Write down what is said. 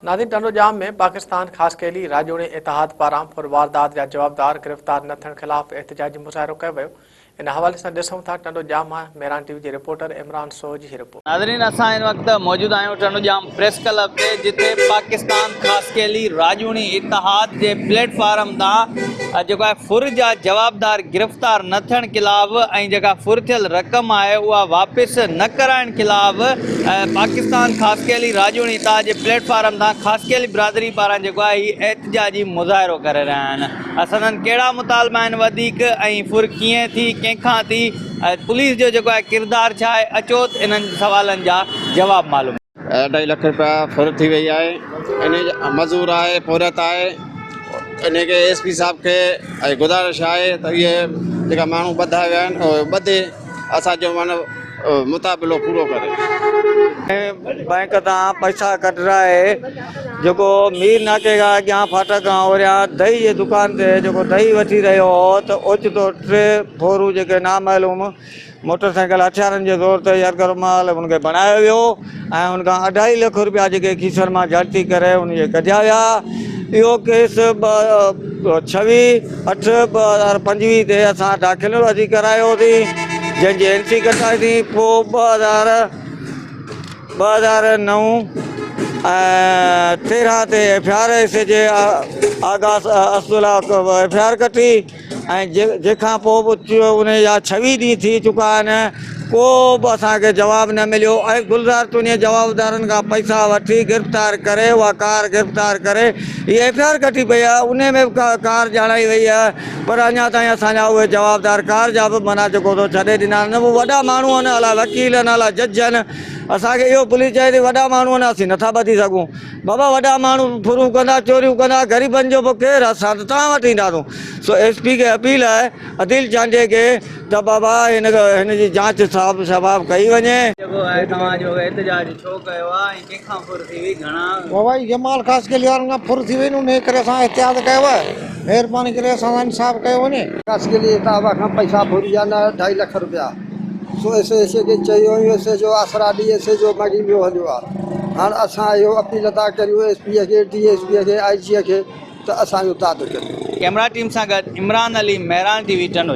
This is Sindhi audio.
ناظرين ٽنڊوڄام ۾ پاڪستان خاصخيلي راڄوڻي اتحاد پاران ڦر واردات جا جوابدار گرفتار نه ٿيڻ خلاف احتجاجي مظاهرو ڪيو ويو ان حوالي سان ڏسون ٿا ٽنڊوڄام مان مهراڻ ٽي وي جي رپورٽر عمران سوهو جي هي رپورٽ. ناظرين اسان هن وقت موجود آهيون ٽنڊوڄام پريس ڪلب تي جتي پاڪستان خاصخيلي راڄوڻي اتحاد جي پليٽ فارم تان جيڪو آهي ڦر جا جوابدار گرفتار نه ٿيڻ خلاف ۽ جيڪا ڦر ٿيل رقم آهي اها واپس نه ڪرائڻ خلاف پاڪستان خاصخيلي راڄوڻي اتحاد جي پليٽ فارم تان خاصخيلي برادري پاران جيڪو آهي هي احتجاجي مظاهرو ڪري رهيا آهن سندن ڪهڙا مطالبا آهن وڌيڪ ۽ ڦر ڪيئن ٿي ڪنهن کان ٿي پوليس جو جيڪو آهي ڪردار ڇا آهي اچو ته انهن سوالن جا جواب معلوم اڍائي لک روپيا ڦر ٿي وئي آهي انهي جا مزور آهي پورهيت آهي انهي کي ايس پي صاحب کي ۽ گذارش آهي ته اهي جيڪا ماڻهو ٻڌا ويا آهن اهي ٻڌي اسان جو معنيٰ مطابلو پورو ڪري. بئنڪ تان پئسا ڪڍرائي جيڪو مير ناڪي کان اڳيان ڦاٽڪ کان اوريان دهي جي دڪان تي جيڪو دهي وٺي رهيو هو ته اوچتو ٽي ڦورو جيڪي نامعلوم موٽر سائيڪل هٿيارن جي زور تي يرغمال ان کي بڻايو ويو ۽ ان کان اڍائي لک روپيا جيڪي کيسن مان جهڙتي ڪري ان جي ڪڍيا ويا اهو ڪيس 26 اٺ 2025 تي اسان داخل عرضي ڪرايوسين جنهن جي اين سي ڪٽائيسين پوء 2009 ۽ 13 تي ايف I R S جي Agha Asadullah F I R ڪٽي ۽ جنهن کان پوء به انهي جا ڇويهه ڏينهن ٿي چڪا آهن ڪو به اسان کي جواب نه مليو ۽ گلزار تونيء جوابدارن کان پئسا وٺي گرفتار ڪري اها ڪار گرفتار ڪري هي ايف I R ڪٽي پئي آهي انهي ۾ به ڪار ڄاڻائي وئي آهي پر اڃا تائين اسان جا اهي جوابدار ڪار جا به معنيٰ جيڪو سو ڇڏي ڏنا آهن هو وڏا ماڻهو آهن الاء وڪيل آهن الاء جج آهن اسان کي اهو پوليس چئي ٿي وڏا ماڻهو آهن اسين نٿا ٻڌي سگهون بابا وڏا ماڻهو ڦرون ڪندا چوريون ڪندا غريبن جو پوء ڪير اسان ته توهان وٽ اينداسون سو ايس پي کي اپيل آهي عديل چانڊيي کي ته بابا هن هن جي جاچ صاف شفاف ڪئي وڃي. جيڪو آهي توهان جو احتجاج ڇو ڪيو آهي ۽ ڪنهن کان ڦر ٿي وئي گهڻا. بابا هي جمال خاصخيلي وارن کان ڦر ٿي وئي نه انهي ڪري اسان احتياط ڪيو آهي مهرباني ڪري اسان سان انصاف ڪيو وڃي. خاصخيلي صاحب کان پئسا ڦري ويا نه اڍائي لک روپيا. سو ايس ايس اي کي چيو آهيون ايس ايس او آسرا ڏي ايس ايس او ماڳهين ٻيو هليو آ هاڻ اسان اهو اپيل ٿا ڪريون ايس پي کي ڊي ايس پي کي آء جي کي ته اسان جو داد ڪريو. ڪئميرا ٽيم سان گڏ عمران علي مهراڻ ٽي وي ٽنڊوڄام.